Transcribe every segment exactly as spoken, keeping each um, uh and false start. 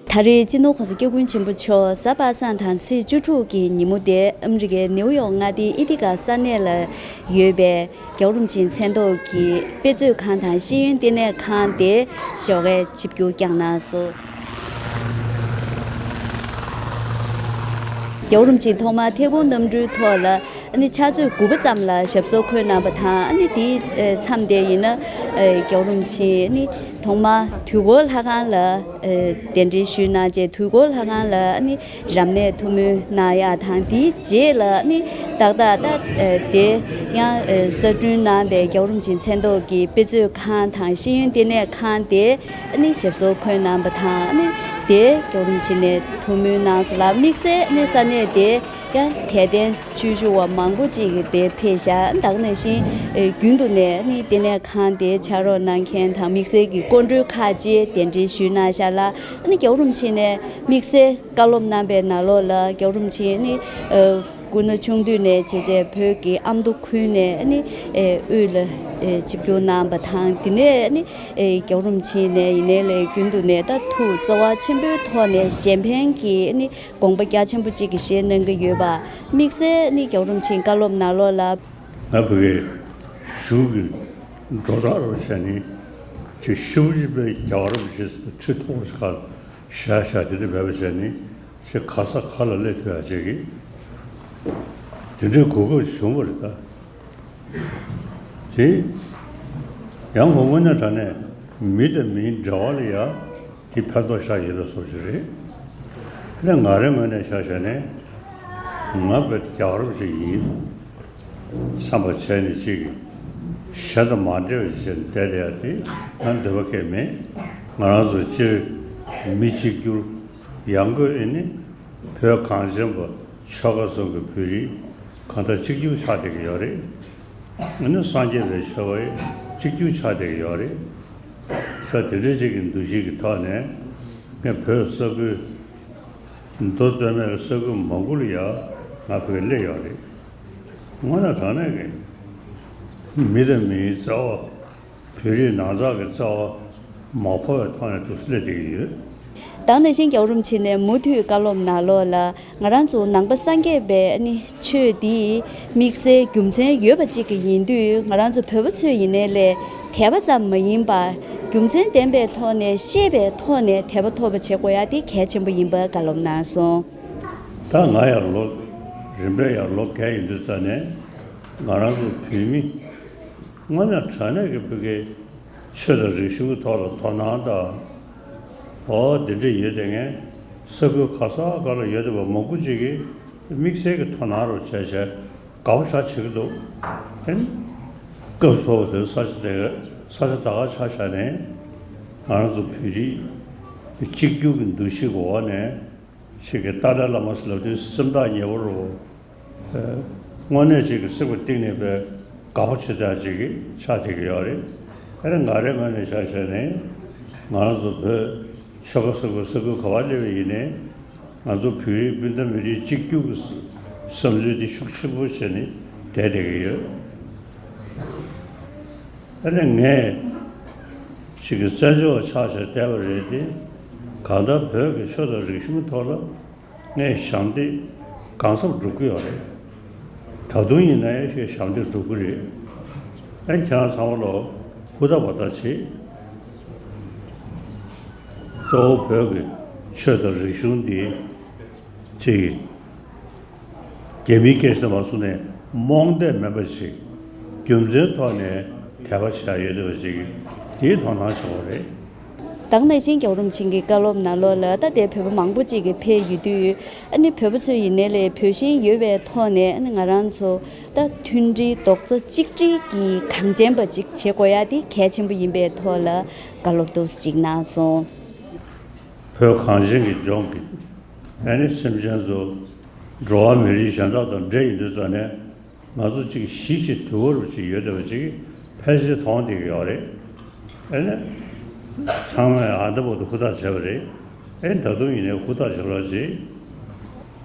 ད་རེས་སྤྱི་ནོར་༸གོང་ས་༸སྐྱབས་མགོན་ཆེན་པོ་མཆོག་གཟའ་པ་སངས་དང་ཚེས་བཅུ་དྲུག་གི་ཉིན་མོ་དེ་ཨ་མི་རི་ཀའི་ནེའུ་ཡོག་མངའ་སྡེའི་ཨི་ཐི་ག་ས་གནས་ལ་ཡོད་པའི་རྒྱལ་བ་རིན་པོ་ཆེའི་མཚན་ཐོག་གི་དཔེ་མཛོད་ཁང་དང་ཤེས་ཡོན་ལྟེ་གནས་ཁང་དེ་ཞོགས་ཀས་ཆིབས་བསྒྱུར་བསྐྱངས་གནང་སོང་། རྒྱལ་བ་རིན་པོ་ཆེ་ཐོག་མར་ཐད་གཏོང་གནམ་གྲུའི་ཐོག་ལ་ཨ་ནི་ཕྱག་ཚོད་དགུ་པ་ཙམ་ལ་ཞབས་སོར་འཁོད་གནང་བ་དང་། ཨ་ནི་དེའི་ཨ་མཚམས་དེ་ཡིན་ན་ཨ་རྒྱལ་བ་རིན་པོ་ཆེ་ཨ་ནི་ཐོག་མར་དུས་འཁོར་ལྷ་ཁང་ལ་ཨ་གདན་འདྲེན་ཞུས་གནང་རྗེས། དུས་འཁོར་ལྷ་ཁང་ལ་ཨ་ནི་རབ་གནས་ཐུགས་སྨོན་གནང་ཡག་དང་། དེའི་རྗེས་ལ་ཨ་ནི་ཏག་ཏག་ད་ཨ་དེ་ཡང་ཨ་གསར་སྐྲུན་གནང་པའི་རྒྱལ་བ་རིན་པོ་ཆེའི་མཚན་ཐོག་གི་དཔེ་མཛོད་ཁང་དང་ཤེས་ཡོན་ལྟེ་གནས་ཁང་དེ་ཨ་ནི་ཞབས་སོར་འཁོད་གནང་བ་དང་། ཨ་ནི་དེ་རྒྱལ་བ་རིན་པོ་ཆེ་ནས་ཐུགས་སྨོན་གནང་སོང་ལ། དམིགས་བསལ་ཨ་ནི་ས་གནས་དེ་ཡང་དད་ལྡན་ཆོས་ཞུ་བ་མང་པོ་ཅིག་གིས་དེར་ཕེབས་ཤག་ད་ག་ནང་བཞིན་ཨེ་རྒྱུན་དུ་ནས་ཨ་ནི་ལྟེ་གནས་ཁང་དེར་ཕྱག་རོགས་གནང་མཁན་དང་དམིགས་བསལ་གྱི་སྐུ་མགྲོན་ཁག་ཅིག་གདན་འདྲེན་ཞུས་གནང་ཤག་ལ། ཨ་ནི་རྒྱལ་བ་རིན་པོ་ཆེ་ནས་དམིགས་བསལ་བཀའ་སློབ་གནང་པའི་ནང་ལོགས་ལ། རྒྱལ་བ་རིན་པོ་ཆེ་ཨ་ནི་ཨེ་སྐུ་ན་ཆུང་དུས་ནས་བྱས་རྗེས་བོད་ཀྱི་ཨ་མདོ་ཁུལ་ནས་ཨ་ནི་ཨེ་དབུས་ལ་ཨེ་ཆིབས་བསྒྱུར་གནང་བ་དང་། དེ་ནས་ཨ་ནི་ཨེ་རྒྱལ་བ་རིན་པོ་ཆེ་ནས་ཡིན་ནའི་ལས་རྒྱུན་དུ་ནས་ད་ཐུགས་བརྩེ་བ་ཆེན་པོའི་ཐོག་ནས་གཞན་ཕན་གྱི་ཨ་ནི་དགོངས་པ་རྒྱ་ཆེན་པོ་གཅིག་གིས་བཞེས་གནང་གི་ཡོད་པ། དམིགས་བསལ་ནི་རྒྱལ་བ་རིན་པོ་ཆེའི་བཀའ་སློབ་ནང་ལོགས་ལ། ང་བོད་ཀྱི་གཞུང་གི་སྒྲོ་བཏགས་རུ་བྱས་ནས་ཅིག་ཤུགས་ཆེ་བའི་རྒྱལ་བ་རིན་པོ་ཆེ་ཁྲི་ཐོག་ཁ་བཞག་བཞག་དེ་འདྲ་མེད་པ་བྱས་ནས་ཅིག་ག་ས་ག་ལ་སླེབས་ཐུབ་ཡ་ཅིག་གི་དེ་འདྲའི་གོ་སྐབས་བྱུང་བ་རེད་ད། དེ་ཡང་ངོ་དངོས་གནས་དྲང་གནས་མི་དང་མིའི་འབྲེལ་བ་ལ་ཡ་དེ་ཕན་ཐོགས་ཤར་ཡོད་པའི་བཟོ་ཅིག་རེད། ཨ་ནི་ང་རའི་ངོས་ནས་ཆ་བཞག་ནས་ང་བོད་རྒྱ་གར་བ་ཅིག་ཡིན་བསམ་པ་བྱས་ནས་ཅིག་གཞན་དང་མ་འདྲེས་པ་ཞིག་བྱས་ནས་བསྡད་བསྡད་ཡ་དེ་ང་འདོད་པ་གང་ཡང་མེད། ང་རང་ཚོ་སྤྱིར་མི་གཅིག་གྱུར་ཡང་སྒོས་ཨ་ནི་བོད་གངས་ཅན་པ་ཆོལ་ཁ་གསུམ་གྱི་བོད་རིགས་གང་ལྟར་གཅིག་གྱུར་ཆགས་བསྡད་ཀྱི་ཡོད་རེད། ཨ་ནི་སངས་རྒྱས་པའི་ཆོས་པ་གཅིག་གྱུར་ཆགས་བསྡད་ཀྱི་ཡོད་རེད། ས་དེ་འདྲ་ཅིག་གི་འདུ་ཤེས་ཀྱི་ཐོག་ནས་ངས་བོད་ས་ཁུལ་མདོ་སྟོད་སྨད་ཀྱི་ས་ཁུལ་མང་པོ་ལ་ཡང་ང་བོད་སླེབས་ཡོད་རེད། དངོས་གནས་དྲང་གནས་ཀྱི་མི་དང་མིའི་རྩ་བ། བོད་རིགས་ནང་ཚགས་ཀྱི་རྩ་བ་མ་འཕོ་བའི་ཐོག་ནས་འདུག་སེ་སླེབས་བསྡད་ཀྱི་ཡོད། ད་ག་ནང་བཞིན་རྒྱལ་བ་རིན་པོ་ཆེ་ནས་མུ་མཐུད་བཀའ་སློབ་ནང་ལོགས་ལ། ང་རང་ཚོ་ནང་པ་སངས་རྒྱས་པའི་ཨ་ནི་ཆོས་འདི་དམིགས་བསལ་རྒྱུ་མཚན་ཡོད་པ་ཅིག་གི་ཡིན་དུས། ང་རང་ཚོ་བོད་པ་ཚོས་ཡིན་ནའི་ལས་དད་པ་ཙམ་མ་ཡིན་པར་རྒྱུ་མཚན་ལྡན་པའི་ཐོག་ནས་ཤེས་པའི་ཐོག་ནས་དད་པ་ཐོབ་པ་བྱེད་དགོས་ཡ་དེ་གལ་ཆེན་པོ་ཡིན་པ་བཀའ་སློབ་གནང་སོང་། ད་ང་ཡར་ལོ་རིམ་པས་ཡར་ལོ་བརྒལ་ཡོང་དུས་ཙ་ནས་ང་རང་ཚོ་བོད་མི་དངོས་གནས་དྲང་གནས་ཀྱི་བོད་ཀྱི་ཆོས་དང་རིག་གཞུང་གི་ཐོག་ལ་དོ་སྣང་དང་། འོ་འདི་འདྲ་ཡོད་དེ། ངས་ས་ཁུལ་ག་ས་ག་ལ་ཡོད་བསྡད་པ་མང་པོ་ཅིག་གིས་དམིགས་བསལ་གྱི་དོ་སྣང་རུ་བྱས་བྱས་དགའ་པོ་ཞེ་དྲག་བྱེད་ཀྱི་འདུག་ཨེ་ནི་སྐབས་སུ་བབ་པ་དེ་ས་ཆ་དེ་ས་ཆ་ད་ག་ཆ་བཞག་ནས་ང་རང་ཚོ་བོད་རིགས་གཅིག་གྱུར་གྱི་འདུ་ཤེས་འོག་ནས་ཅིག་གི་ཏཱ་ལའི་བླ་མ་ཟེར་ལབ་དུས་སེམས་ཐག་ཉེ་བོ་རུ། དངོས་གནས་ཅིག་གི་སེམས་ཀྱི་གཏིང་ནས་དཔེ་དགའ་པོ་བྱེད་ཡག་ཅིག་གི་ཆགས་བསྡད་ཀྱི་ཡོད་རེད། ཨ་ནི་ང་རའི་ངོས་ནས་ཆ་བཞག་ནས་ང་རང་ཚོ་བོད་ཆོལ་ཁ་གསུམ་གྱི་ས་ཁུལ་ག་པར་སླེབས་པ་ཡིན་ནའི་ང་ཚོ་བོད་རིགས་སྤུན་ཟླ་མི་རིགས་གཅིག་གྱུར་གྱི་བསམ་ཚུལ་དེ་ཤུགས་ཆེན་པོ་བྱས་ནས་བསྡད་བསྡད་ཀྱི་ཡོད། ཨ་ནི་ངས་ཅིག་གི་བཙན་བྱོལ་བ་ཆགས་བྱས་བསྡད་པ་རེད་དེ། གང་ལྟར་བོད་ཀྱི་ཆོས་དང་རིག་གཞུང་ཐོག་ལ་ངས་ཞབས་འདེགས་གང་འཚམ་སྒྲུབ་ཀྱི་ཡོད་རེད། ད་དུང་ཡིན་ན་ཡང་ཞིག་ཞབས་འདེགས་སྒྲུབ་ཀྱི་རེད། ཨ་ནི་ཁྱེད་རང་ཚང་མ་ལོ་ཧུར་ཐག་འབད་ཐག་བྱེད། གཙོ་བོ་བོད་ཀྱི་ཆོས་དང་རིག་གཞུང་འདི་ཅིག་རྒྱ་མིའི་སྐད་ཆ་དེ་མ་གསུངས་ནས་རྨོངས་དད་མེད་པ་ཞིག་རྒྱུ་མཚན་ཐོག་ནས་དད་པ་བྱེད་ཡ་ཡོད་བསྡད་པ་ཞིག་དེའི་དོ་སྣང་བྱེད་དགོས་རེད། ད་ག་ནང་བཞིན་རྒྱལ་བ་རིན་པོ་ཆེ་གི་བཀའ་སློབ་ནང་ལོགས་ལ་ད་ལྟའི་བོད་པ་མང་པོ་ཅིག་གིས་ཕེབས་ཡོད་དུས། ཨ་ནི་བོད་པ་ཚོས་ཡིན་ནའི་ལས་བོད་ཞེན་ཡོད་པའི་ཐོག་ནས། ཨ་ནི་ང་རང་ཚོ་ད་མཐུན་སྒྲིལ་རྡོག་རྩ་གཅིག་སྒྲིལ་གྱི་གངས་ཅན་པ་ཅིག་བྱེད་དགོས་ཡ་དེ་གལ་ཆེན་པོ་ཡིན་པའི་ཐོག་ལ་བཀའ་སློབ་ཏོག་ཙམ་ཅིག་གནང་སོང་། བོད་གངས་ཅན་གྱི་ལྗོངས་ཀྱི་ཨ་ནི་སེམས་ཅན་ཚོ་འགྲོ་བ་མི་རིགས་གཞན་དག་དང་འདྲ་ཡིན་དུས་ཙང་ནས། ང་ཚོ་གཅིག་གཞིས་བྱེས་དུལ་བ་རུ་གཅིག་ཡོད་བསྡད་པ་ཅིག་ཕལ་ཆེར་མཐོང་བསྡད་ཀྱི་ཡོད་རེད། ཨ་ནི་ཚང་མས་ཨ་འདྲ་བོ་དུ་ཧུར་ཐག་བྱས་པ་རེད། ཨ་ནི་ད་དུང་ཡིན་ནའི་ཧུར་ཐག་བྱེད་རོགས་གྱིས།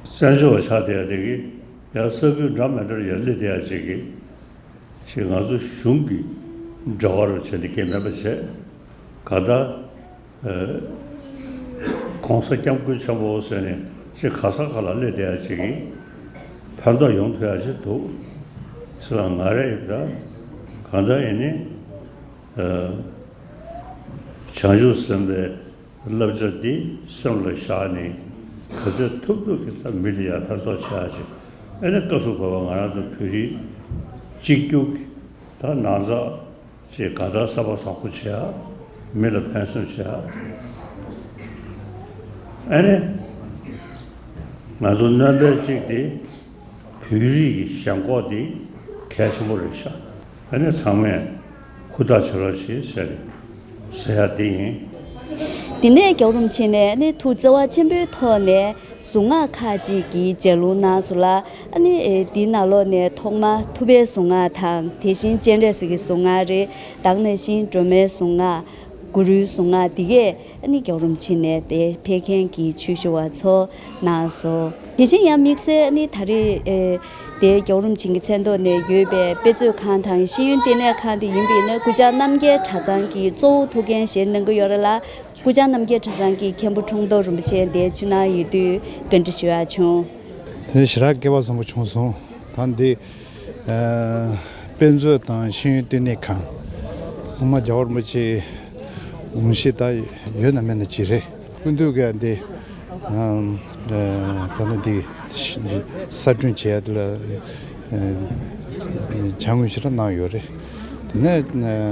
བཙན་བྱོལ་བ་ཆགས་བསྡད་ཡ་དེ་གིས་ཡང་ས་ཁུལ་འདྲ་མི་འདྲར་ཡར་སླེབས་བསྡད་ཡ་ཅིག་གིས། ཅིག་ང་ཚོ་གཞུང་གི་འབྲེལ་བ་རུ་བྱས་ནས་སྐད་མེད་པ་བྱས། གང་ལྟར། ཨ། ༸གོང་ས་༸སྐྱབས་མགོན་ཆེན་པོ་ཟེར་ནས་ཅིག་ག་ས་ག་ལ་སླེབས་བསྡད་ཡ་ཅིག་གིས་ཕན་ཐོགས་ཡོང་ཐུབ་ཡ་ཅིག་འདུག་ཟེར་ལ། ང་རེ་ཡིན་ད་གང་ལྟར་ཡིན་ནི་བྱང་ཆུབ་སེམས་དཔའི་བསླབ་བྱ་འདི་སེམས་ལ་བཞག་ནས་ག་ཚོད་ཐུབ་ཐུབ་ཀྱིས་ད་མི་ལ་ཡ་ཕན་ཐོགས་བྱ་ཡ་ཅིག་ཨེ་ནི་སྐབས་སུ་བབས་པ་ང་རང་ཚོ་བོད་རིགས་གཅིག་གྱུར་གྱི་ད་ནང་ཚགས་ཅེས་གང་ལྟར་གསར་པ་བཟང་པོ་བྱེད་ཨ། མི་ལ་ཕན་སེམས་བྱེད་ཨ། ཨ་ནི། ང་ཚོ་སྣོན་པའི་གཅིག་དེ་བོད་རིགས་ཀྱི་ཞེན་ཁོག་དེ་གལ་ཆེན་པོ་རེད་ཤག་ཨ་ནི་ཚང་མས་ཧུར་ཐག་བྱེད་རོགས་བྱེད་ཟེར་ཟེར་ཡ་དེ་ཡིན། དེ་ནས་རྒྱལ་བ་རིན་པོ་ཆེ་ནས་ཨ་ནི་ཐུགས་བརྩེ་བ་ཆེན་པོའི་ཐོག་ནས། གཟུངས་སྔགས་ཁག་ཅིག་གི་ལྗགས་ལུང་གནང་སོང་ལ། ཨ་ནི་ཨེ་འདིའི་ནང་ལོགས་ནས་ཐོག་མ་ཐུབ་པའི་གཟུངས་སྔགས་དང་། དེ་བཞིན་སྤྱན་རས་གཟིགས་ཀྱི་གཟུངས་སྔགས་རེད། ད་ག་ནང་བཞིན་སྒྲོལ་མའི་གཟུངས་སྔགས། གུ་རུའི་གཟུངས་སྔགས་འདི་གས་ཨ་ནི་རྒྱལ་བ་རིན་པོ་ཆེ་ནས་དེ་ཕེབས་མཁན་གྱི་ཆོས་ཞུ་བ་ཚོ་གནང་སོང་། དེ་བཞིན་ཡང་དམིགས་བསལ་ཨ་ནི་ད་རེས་ཨེ་དེ་རྒྱལ་བ་རིན་པོ་ཆེ་གི་མཚན་ཐོག་ནས་ཡོད་པའི་དཔེ་མཛོད་ཁང་དང་ཤེས་ཡོན་ལྟེ་གནས་ཁང་དེ་ཡིན་པས་ན། སྐུ་བཅར་རྣམ་རྒྱལ་གྲྭ་ཚང་གི་གཙོ་བོ་ཐུགས་འགན་བཞེས་གནང་གི་ཡོད་རེད་ལ། སྐུ་བཅར་རྣམ་རྒྱལ་གྲྭ་ཚང་གི་མཁན་པོ་ཁྲུང་ཐོ་རིན་པོ་ཆེ་འདིར་ཕྱི་ནང་ཡོད་དུས་བཀའ་འདྲི་ཞུ་ཡག་བྱུང་། དེ་ནས་ཞེ་དྲག་སྐལ་བ་བཟང་པོ་བྱུང་སོང་། ད་འདི་ཨ་དཔེ་མཛོད་དང་ཤེས་ཡོན་ལྟེ་གནས་ཁང་། སྔོན་མ་རྒྱལ་བ་རིན་པོ་ཆེའི་དགོངས་གཞི་ད་ཡོད་ན་མེད་ན་ཅིག་རེད། སྐུ་མདུན་གྱིས་འདི་ཨ་ཨ་ད་ནི་འདི་གསར་སྐྲུན་བྱས་ཡ་དེ་ལ་ཨ་དཔྱ་དངུལ་ཞེ་དྲག་གནང་ཡོད་རེད། དེ་ནས་ཨ་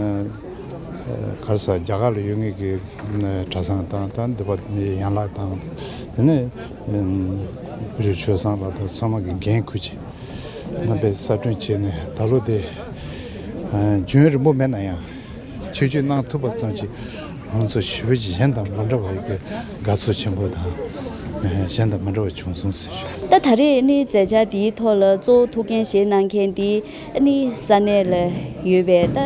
ག་རེ་ཟེར། རྒྱ་གར་ལ་ཡོད་མཁན་གྱི་གྲྭ་ཚང་དང་། ད་འདི་པ་ཡན་ལག་དང་། དེ་ནས་ཨ་སྐུ་ཞབས་ཆོས་བཟང་ལགས་དང་ཚང་མ་གིས་འགན་ཁུར་བྱས་རྣམ་པའི་གསར་སྐྲུན་བྱས་ནས། ད་ལོ་དེ་ཨ་རྒྱུན་རིང་པོ་མེད་ན་ཡང་ཆིབས་བསྒྱུར་གནང་ཐུབ་པ་ཙམ་གྱིས་ང་ཚོ་ཞེ་པོ་ཅིག་གཞན་དང་མ་འདྲ་བ་ཡོད་པའི་དགའ་ཚོར་ཆེན་པོ་དང་། ཨ་གཞན་དང་མ་འདྲ་བ་བྱུང་སོང་ཟེར་ཞུ། ད་ད་རེས་ནི་མཛད་འཆར་འདིའི་ཐོག་ལ་གཙོ་བོ་ཐུགས་འགན་བཞེས་གནང་མཁན་འདི་ཨ་ནི་ས་གནས་ལ་ཡོད་པའི་ད་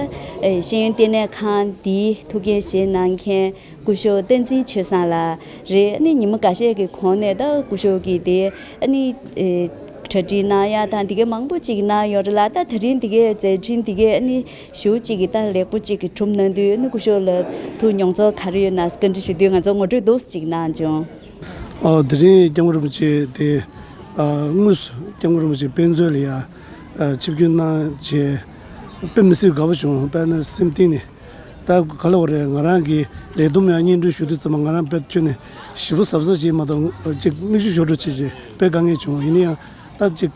ཨེ་ཤེས་ཡོན་ལྟེ་གནས་ཁང་འདིའི་ཐུགས་འགན་བཞེས་གནང་མཁན་སྐུ་ཞབས་བསྟན་འཛིན་ཆོས་བཟང་ལགས་རེད། ཨ་ནི་ཉི་མ་འགའ་ཤས་ཀྱི་གོང་ནས་ད་སྐུ་ཞབས་ཀྱིས་དེ་ཨ་ནི་ཨེ་གྲ་སྒྲིག་གནང་ཡ་དང་འདི་གའི་མང་པོ་ཅིག་གནང་ཡོད་རེད་ལ། ད་དེ་རིང་འདི་གའི་མཛད་འཕྲིན་འདི་གའི་ཨ་ནི་ཞུ་ཅིག་གི་ད་ལེགས་པོ་ཅིག་གི་གྲུབ་གནང་དུས། ཨ་ནི་སྐུ་ཞབས་ལ་ཐུགས་མྱོང་ཚོར་ག་རེ་ཡོད་ན་བཀའ་འདྲི་ཞུ་དུས་ང་ཚོ་ངོ་སྤྲོད་འདུག་ཅིག་གནང་བྱུང་། ཨ་དེ་རིང་སྐྱབས་མགོན་རིན་པོ་ཆེ་དེ་ཨ་དངོས་སུ་སྐྱབས་མགོན་རིན་པོ་ཆེ་དཔེ་མཛོད་ལ་ཡ་ཨ་ཆིབས་བསྒྱུར་གནང་བྱས། དཔེ་མི་སྲིད་དགའ་པོ་བྱུང་། དཔེར་ན་སེམས་གཏིང་ནས་ད་ག་ལ་བ་རེད། ང་རང་གི་ལས་བསྡོམས་ཡང་སྙན་སྒྲོན་ཞུ་དུས་ཙམ་པ་ང་རང་དཔེ་ཁྱོན་ནས་ཞེ་པོ་གཟབ་གཟབ་བྱས་མ་གཏོགས་ཅིག་མིག་ཆུ་ཤོར་འགྲོ་བྱས་བྱས་དཔེ་དཀའ་ངལ་བྱུང་། ཡིན་ན་ཡང་ད་ཅིག་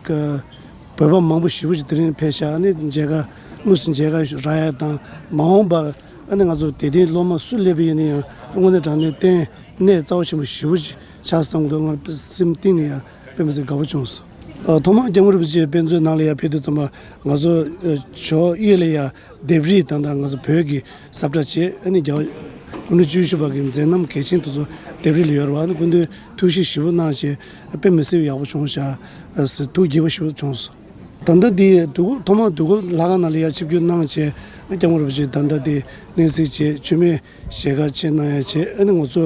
བོད་པ་མང་པོ་ཞེ་པོ་ཅིག་དེ་རིང་ཕེབས་ཤག་ཨ་ནི་མཇལ་ཁ་དངོས་སུ་མཇལ་ཁ་རག་ཡ་དང་། མ་འོངས་པ་ཨ་ནི་ང་ཚོ་དད་ལྡན་སློབ་མ་སུ་སླེབས་པ་ཡིན་ན་ཡང་དངོས་གནས་དྲང་གནས་ལྟེ་གནས་རྩ་བ་ཆེན་པོ་ཞེ་པོ་ཅིག་ཆགས་སོང་འདུག་ང་སེམས་གཏིང་ནས་ཡང་དཔེ་མི་སྲིད་དགའ་པོ་བྱུང་སོང་། ཨ་ཐོག་མར་སྐྱབས་མགོན་རིན་པོ་ཆེ་དཔེ་མཛོད་ནང་ལ་ཡར་ཕེབས་དུས་ཙམ་པ་ང་ཚོ་ཨ་ཇོ་དབྱིབས་ལ་ཡ་ལྡེབས་རིས་དང་། ད་ང་ཚོ་བོད་ཀྱི་ས་བཀྲ་བྱས། ཨ་ནི་རྒྱལ་བ་སྐུ་ཕྲེང་བཅུ་བཞི་པ་གི་མཛད་རྣམ་གལ་ཆེན་དེ་ཚོ་ལྡེབས་རིས་ལ་ཡོད་རེད་བ། ཨ་ནི་སྐུ་མདུན་ཐུགས་ཞིབ་ཞེ་པོ་གནང་བྱས་དཔེ་མི་སྲིད་ཡག་པོ་བྱུང་ཤག་ཟེར་ཐུགས་དགྱེས་པོ་ཞེ་པོ་བྱུང་སོང་། ད་ལྟ་འདི་དུས་འཁོར་ཐོག་མར་དུས་འཁོར་ལྷ་ཁང་ནང་ལ་ཡ་ཆིབས་བསྒྱུར་གནང་བྱས། སྐྱབས་མགོན་རིན་པོ་ཆེ་ད་ལྟ་འདི་གླིང་གཟིགས་བྱས། མཆོད་མེ་ཞལ་དཀར་ཆེ་གནང་ཡ་བྱས། ཨ་ནི་ང་ཚོ་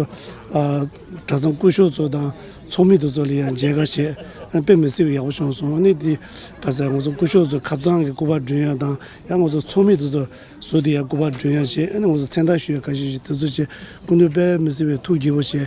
ཨ་གྲྭ་ཚང་སྐུ་ཞབས་ཚོ་དང་ཚོགས་མི་དེ་ཚོ་ལ་ཡང་མཇལ་ཁ་བྱས། ཨ་དཔེ་མི་སྲིད་པའི་ཡག་པོ་བྱུང་སོང་། ཨ་ནི་འདི་ག་ཟེར། ང་ཚོ་སྐུ་ཞབས་ཚོ་ཁབ་ཚང་གི་སྐུ་པར་སྒྲོན་ཡ་དང་། ཡང་ང་ཚོ་ཚོགས་མི་དེ་ཚོ་ཟུར་དེ་ཡ་སྐུ་པར་སྒྲོན་ཡ་བྱས། ཨ་ནི་ང་ཚོ་མཚན་རྟགས་ཞུ་ཡ་ཁ་ཤས་ཤིག་དེ་ཚོ་བྱས། སྐུ་མདུན་དཔེ་མི་སྲིད་པའི་ཐུགས་དགྱེས་པོ་བྱས།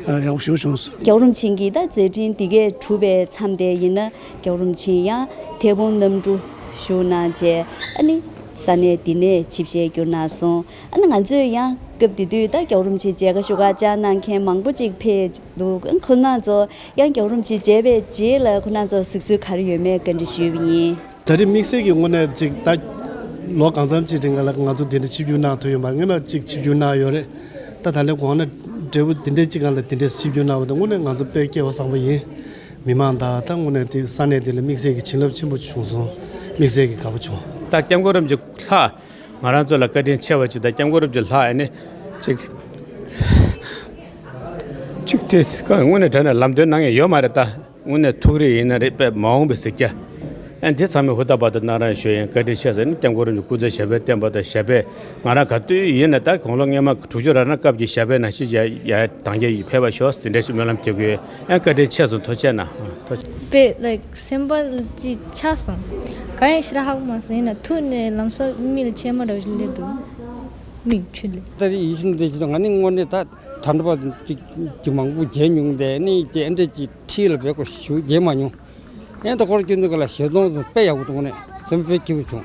ཨ་ཡག་པོ་ཞེ་པོ་བྱུང་སོང་། རྒྱལ་བ་རིན་པོ་ཆེ་གི་ད་མཛད་འཕྲིན་འདི་གས་གྲུབ་པའི་མཚམས་དེ་ཡིན་ན། རྒྱལ་བ་རིན་པོ་ཆེ་ཡང་ཐེ་བོང་གནམ་གྲུ་བཞུགས་གནང་བྱས། ཨ་ནི་ས་གནས་འདི་ནས་ཆིབས་ཞལ་བསྒྱུར་གནང་སོང་། ཨ་ནི་ང་ཚོས་ཡང་སྐབས་དེ་དུས་ད་རྒྱལ་བ་རིན་པོ་ཆེ་མཇལ་ཁ་ཞུ་ག་བཅར་གནང་མཁན་མང་པོ་ཅིག་ཕེབས་འདུག་ཨ་ཁོ་རང་ཚོ་ཡང་རྒྱལ་བ་རིན་པོ་ཆེ་མཇལ་བའི་རྗེས་ལ་ཁོ་རང་ཚོ་གཟིགས་ཚུལ་ག་རེ་ཡོད་མེད་བཀའ་འདྲི་ཞུས་པ་ཡིན། ད་རེས་དམིགས་བསལ་གྱི་དངོས་གནས་ཅིག་ད་ལོ་གང་འཚམ་ཅིག་རིང་ལ་ང་ཚོ་འདི་འདྲ་ཆིབས་བསྒྱུར་གནང་ཐུབ་ཡོད་མ་རེད། སྔོན་མ་ཅིག་ཆིབས་བསྒྱུར་གནང་ཡོད་རེད། ད་ད་ལན་གོང་ན་འབྲས་བུ་འདི་འདྲའི་ཅིག་སྒང་ལ་འདི་འདྲའི་ཆིབས་བསྒྱུར་གནང་བ་དང་། དངོས་གནས་ང་ཚོ་དཔེ་སྐལ་བ་བཟང་པོ་ཡིན། མི་མང་དང་ད་དངོས་གནས་དེ་ས་གནས་དེ་ལ་དམིགས་བསལ་གྱི་བྱིན་རླབས་ཆེན་པོ་བྱུང་སོང་། དམིགས་བསལ་གྱི་དགའ་པོ་བྱུང་། ད་སྐྱབས་མགོན་རིན་པོ་ཆེ་ལྷག་ང་རང་ཚོ་ལ་བཀའ་དྲིན་ཆེ་བ་ཅིག་དང་། སྐྱབས་མགོན་རིན་པོ་ཆེ་ལྷག་ཨ་ནི་ཅིག་ཅིག་དེ་དངོས་གནས་དྲང་གནས་ལམ་སྟོན་གནང་མཁན་ཡོད་མ་རེད་ད། དངོས་གནས་ཐུགས་རེ་ཡིན་ན་རེད། དཔེ་མ་འོངས་པའི་གཟིགས་རྒྱ། ཨ་འདི་ཚང་མས་ཧུར་ཐག་བར་དུ་གནང་རོགས་ཞུ་ཡིན། བཀའ་དྲིན་ཆེ་ཟེར་ནས་སྐྱབས་མགོན་རིན་པོ་ཆེ་སྐུ་ཚེ་ཞབས་པད་བརྟན་པ་དང་། ཞབས་པད་ང་རང་ག་དུས་ཡིན་ན་ད་དགུང་ལོ་སྔོན་མ་དྲུག་ཅུ་རེ་ལྔ་སྐབས་ཀྱི་ཞབས་པད་ནང་བཞིན་ཡ་ཡ་དང་རྒྱ་ཡི་ཕེབས་པར་ཤོག་ཟེར་འདྲ་ཞིག་སྨོན་ལམ་རྒྱག་གི་ཡོད། ཨ་བཀའ་དྲིན་ཆེ་སོང་། ཐུགས་རྗེ་གནང་། ཐུགས་རྗེ། དཔེ་ལ་སེམས་པ་ཅིག་ཆགས་སོང་། གང་ཡང་ཞེ་དྲག་ཧ་གོ་མ་སོང་། ཡིན་ན་ཐུགས་ནས་ལམ་སང་མིག་ལ་མཆི་མ་འདྲ་བོ་ཞིག་སླེབས་འདུག་མིག་ཆུ་ལས། ད་རེས་ཡིད་བཞིན་དེ་ཞིག་ང་ནི་དངོས་གནས་ད། ད་འདྲ་བ་ཅིག་ཅིག་མང་པོ་མཇལ་མྱོང་དེ་ནི་ཅིག་ཨེ་འདྲ་ཅིག་ཁྲིད་ལ་བས་ཀོ་ཞུ་མཇལ་མ་མྱོང་། ཨེ་ད་ཁོར་སྐྱོན་འདུག་ག་ལ་ཞེ་སྡང་དང་དཔེ་ཡག་པོ་འདུག་ནས་སེམས་དཔེ་སྐྱིད་པོ་བྱུང་།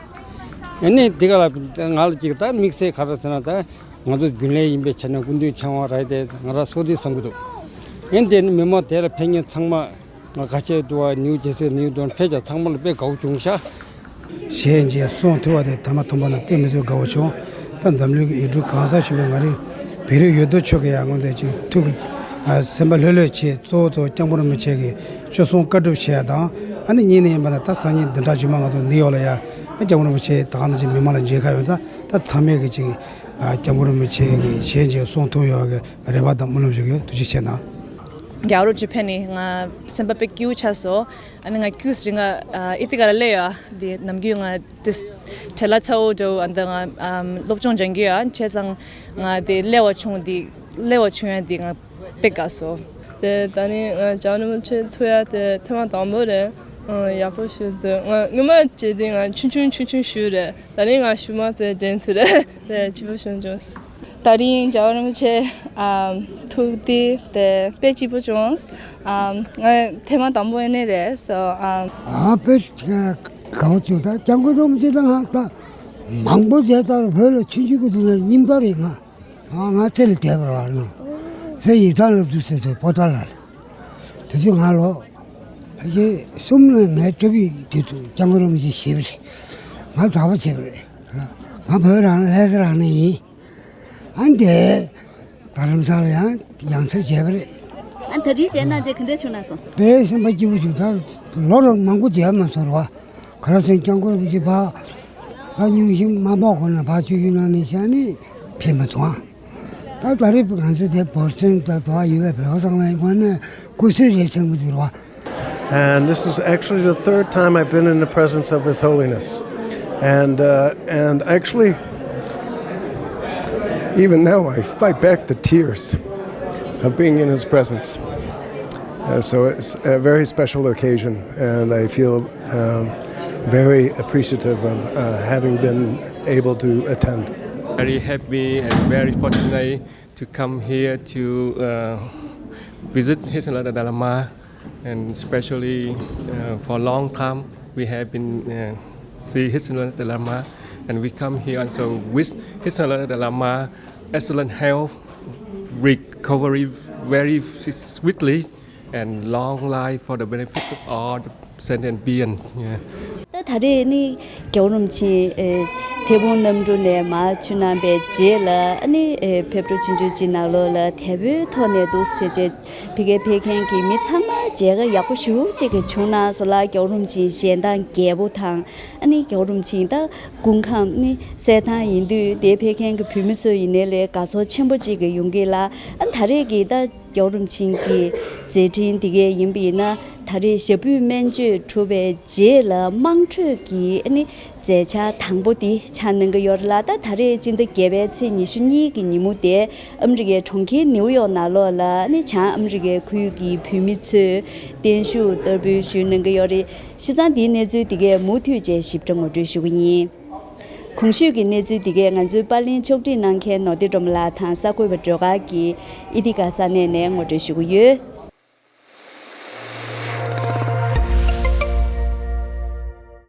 ཨེ་ནི་འདི་ག་ལ་ང་ལ་ཅིག་ད་དམིགས་བསལ་ག་རེ་ཟེར་ན་ད་ང་ཚོ་རྒྱུན་ལས་ཡིན་པའི་ཆ་ནས་སྐུ་མདུན་ཆེ་བ་རེད་དེ་ང་རང་སོ་དེ་བསམ་གི་འདུག་ཨེ་འདི་ནི་མི་མང་དེ་ལ་ཕན་ཉེན་ཚང་མ། ང་ཁ་ཆེ་དུ་བ་ནིའུ་ཇེ་སི་ནིའུ་ཏོན་ཕལ་ཆེར་ཚང་མ་ལ་དཔེ་དགའ་བོ་བྱུང་ཤག་ཞེས་མཇལ་སོང་ཐུབ་པ་དེ་ཐ་མ་ཐོན་པ་ན་དཔེ་མི་སྲིད་དགའ་བོ་བྱུང་། ད་འཛམ་གླིང་གི་ཡུལ་གྲུ་གང་སར་བཞུགས་པའི་ང་རའི་བོད་རིགས་ཡོད་དོ་ཆོག་གི་ཡ་ངོ་མཚར་ཅིག་ཐུགས་ཨ་སེམས་པ་ལྷོད་ལྷོད་བྱས། གཙོ་བོ་གཙོ་བོ་སྐྱབས་མགོན་རིན་པོ་ཆེ་གི་སྐུ་གསུང་བཀའ་སྒྲུབ་བྱས་ཡ་དང་། ཨ་ནི་གཉིས་ནས་ཡིན་པ་ན་ད་སང་ཉིན་བདུན་ཕྲག་རྗེས་མ་ང་ཚོ་ནིའུ་ཡོག་ལ་ཡ་ཨ་སྐྱབས་མགོན་རིན་པོ་ཆེ་ད་ག་ནང་བཞིན་མི་མང་ལ་མཇལ་ཁ་ཡོང་ཙང་ད་ཚང་མས་གི་ཅིག་ཨ་སྐྱབས་མགོན་རིན་པོ་ཆེ་གི་ཞལ་མཇལ་སོང་ཐུབ་ཡོད་པ་གི་རེ་བ་དང་སྨོན་ལམ་ཞུ་གི་ཡོད། ཐུགས་རྗེ་ཆེ་གནང་། རྒྱལ་བ་རིན་པོ་ཆེ་ཕེབས་ནས་ང་སེམས་པ་དཔེ་སྐྱིད་པོ་ཆགས་སོང་། ཨ་ནི་ང་ཁྱུས་རིང་ང་ཨི་ཏི་ག་ལ་སླེབས་ཡོད། དེ་ནམ་རྒྱུན་ང་དེ་བྲེལ་བ་ཚ་བོ་འདྲ་བོ་ཨ་འདི་ང་སློབ་སྦྱོང་སྦྱང་གི་ཡོད། བྱས་ཙང་ང་དེ་སླེབས་པ་བྱུང་དེ་སླེབས་པ་བྱུང་ཡ་དེ་ང་དཔེ་དགའ་སོང་། དེ་ད་ནི་ང་རྒྱལ་བ་རིན་པོ་ཆེ་ཐུག་ཡ་དེ་ཐེངས་མ་དང་པོ་རེད། ཨང་ཡག་པོ་ཞིག་འདུག་ང་སྔོན་མ་བྱས་དེ་ང་ཆུང་ཆུང་ཆུང་ཆུང་ཞིག་རེད། ད་ནི་ང་ཞུ་མ་དེ་དྲན་ཐུབ་རེད། དེ་སྐྱིད་པོ་བྱུང་བྱུང་། ད་རིང་རྒྱལ་བ་རིན་པོ་ཆེ་ཨམ་ཐུག་དེ་དེ་དཔེ་སྐྱིད་པོ་བྱུང་། ཨམ་ང་ཐེངས་མ་དང་པོ་ཡིན་ནི་རེད་སོ། ཨམ་ཨ་དཔེ་དགའ་བོ་བྱུང་། ད་སྐྱབས་མགོན་རིན་པོ་ཆེ་དང་ང་ད་མང་པོ་བྱས་ད་བོད་ལ་ཆུང་ཆུང་གི་དུས་ནས་མཉམ་དུ་རེད། ང་ཨ་ང་ཚེ་ལ་བསྡད་པ་རེད། ང་ཚེ་ཡིག་ཚང་སློབ་ཕྲུག་ཟེར་དུས་པོ་ཏཱ་ལ་རེད། དེ་དུས་ང་ལོ་ཕལ་ཆེར་གསུམ་ནས་ངའི་སྤྲོ་པའི་དུས་སུ་སྐྱབས་མགོན་རིན་པོ་ཆེ་ཞེས་པ་རེད། ང་གྲྭ་པ་བྱས་པ་རེད། ང་བོད་རང་ལྷ་ས་རང་ནས་ཡིན། ཨ་འདས་རྡ་རམ་ས་ལ་ཡང་ཡང་སེ་བྱས་པ་རེད། ཨ་ད་རིང་མཇལ་གནང་རྗེས་ག་འདྲ་བྱུང་ན་སོང་། དཔེ་སེམས་པ་སྐྱིད་པོ་བྱུང་། ད་ལོ་རབས་མང་པོ་བསྡད་མ་སོང་བ། ག་རེ་ཟེར་སྐྱབས་མགོན་རིན་པོ་ཆེ་ཕར་ལ་སྙུང་གཞི་མ་འབོག་གོང་ནས་ཕར་ཆུ་ཤུར་ནང་ནས་བཞག་ནས་ཕེབས་མ་སོང་ཨ། ད་ད་རེས་ང་ཚོ་དེ་བོར་སོན་དང་དོ་བ་ཡོད་པའི་བོད་པ་ཚང་མའི་ངོས་ནས་སྐུ་གཟུགས་རེད་བསམ་གྱི་འདུག་ར། And this is actually the third time I've been in the presence of His Holiness. And, uh, and actually, even now I fight back the tears of being in His presence. Uh, so it's a very special occasion, and I feel um, very appreciative of uh, having been able to attend. Very happy and very fortunate to come here to uh, visit His Holiness Dalai Lama, and especially uh, for a long time we have been uh, see His Holiness Dalai Lama, and we come here also wish His Holiness Dalai Lama excellent health, recovery very swiftly, and long life for the benefit of all the sentient beings. Yeah. ད་ད་རེས་ནི་རྒྱལ་བ་རིན་པོ་ཆེ་ཨེ་ཐའེ་ཝན་གནམ་གྲུ་ནས་མར་ཆུ་ནང་པའི་རྗེས་ལ་ཨ་ནི་ཨེ་ཕེབས་འགྲོ་ཆུང་ཆུང་ཅིག་ནང་ལོགས་ལ་དལ་པོའི་ཐོག་ནས་འདུག་སེ་བྱས་བྱས་ཕ་གིར་ཕེབས་མཁན་གྱི་མི་ཚང་མ་མཇལ་ཁ་ཡག་པོ་ཞེ་པོ་ཅིག་གི་བྱུང་གནང་སོང་ལ། རྒྱལ་བ་རིན་པོ་ཆེའི་ཞལ་མདངས་རྒྱས་པོ་དང་ཨ་ནི་རྒྱལ་བ་རིན་པོ་ཆེ་ད་སྐུ་ཁམས་ནི་གསལ་ཐང་ཡིན་དུས་དེ་ཕེབས་མཁན་གྱི་བོད་མི་ཚོ་ཡིན་ནའི་ལས་དགའ་ཚོར་ཆེན་པོ་ཅིག་གི་ཡོང་གི་ལ། ཨ་ད་རེས་ཀྱི་ད་རྒྱལ་བ་རིན་པོ་ཆེ་གི་མཛད་འཕྲིན་འདི་གའི་ཡིན་པ་ཡིན་ན་ད་རེས་ཞབས་པུས་སྨན་བཅོས་གྲུབ་པའི་རྗེས་ལ་དམངས་ཁྲོད་ཀྱི་ཨ་ནི་མཛད་འཆར་དང་པོ་འདི་ཆགས་གནང་གི་ཡོད་རེད་ལ། ད་ད་རེས་སྤྱི་ཟླ་བརྒྱད་པའི་ཚེས་ཉི་ཤུ་གཉིས་ཀྱི་ཉིན་མོ་དེ་ཨ་མི་རི་ཀའི་གྲོང་ཁྱེར་ནིའུ་ཡོག་ནང་ལོགས་ལ་ཨ་ནི་བྱང་ཨ་མི་རི་ཀའི་ཁུལ་གྱི་བོད་མི་ཚོས་བརྟན་བཞུགས་བསྟར་འབུལ་ཞུས་གནང་གི་ཡོད་རེད། བྱས་ཙང་འདིའི་གནས་ཚུལ་འདི་གའི་མུ་མཐུད་བཅས་ཞིབ་ཕྲ་ངོ་སྤྲོད་ཞུ་གི་ཡིན། གོང་ཞུས་ཀྱི་གནས་ཚུལ་འདི་གས་ང་ཚོའི་པར་ལེན་ཕྱོགས་སྒྲིག་གནང་མཁན་ནོར་བདེ་སྒྲོལ་མ་ལགས་དང་གསར་འགོད་པ་སྒྲོལ་དཀར་གྱིས་ཨི་ཐི་ག་ས་གནས་ནས་ངོ་སྤྲོད་ཞུ་གི་ཡོད།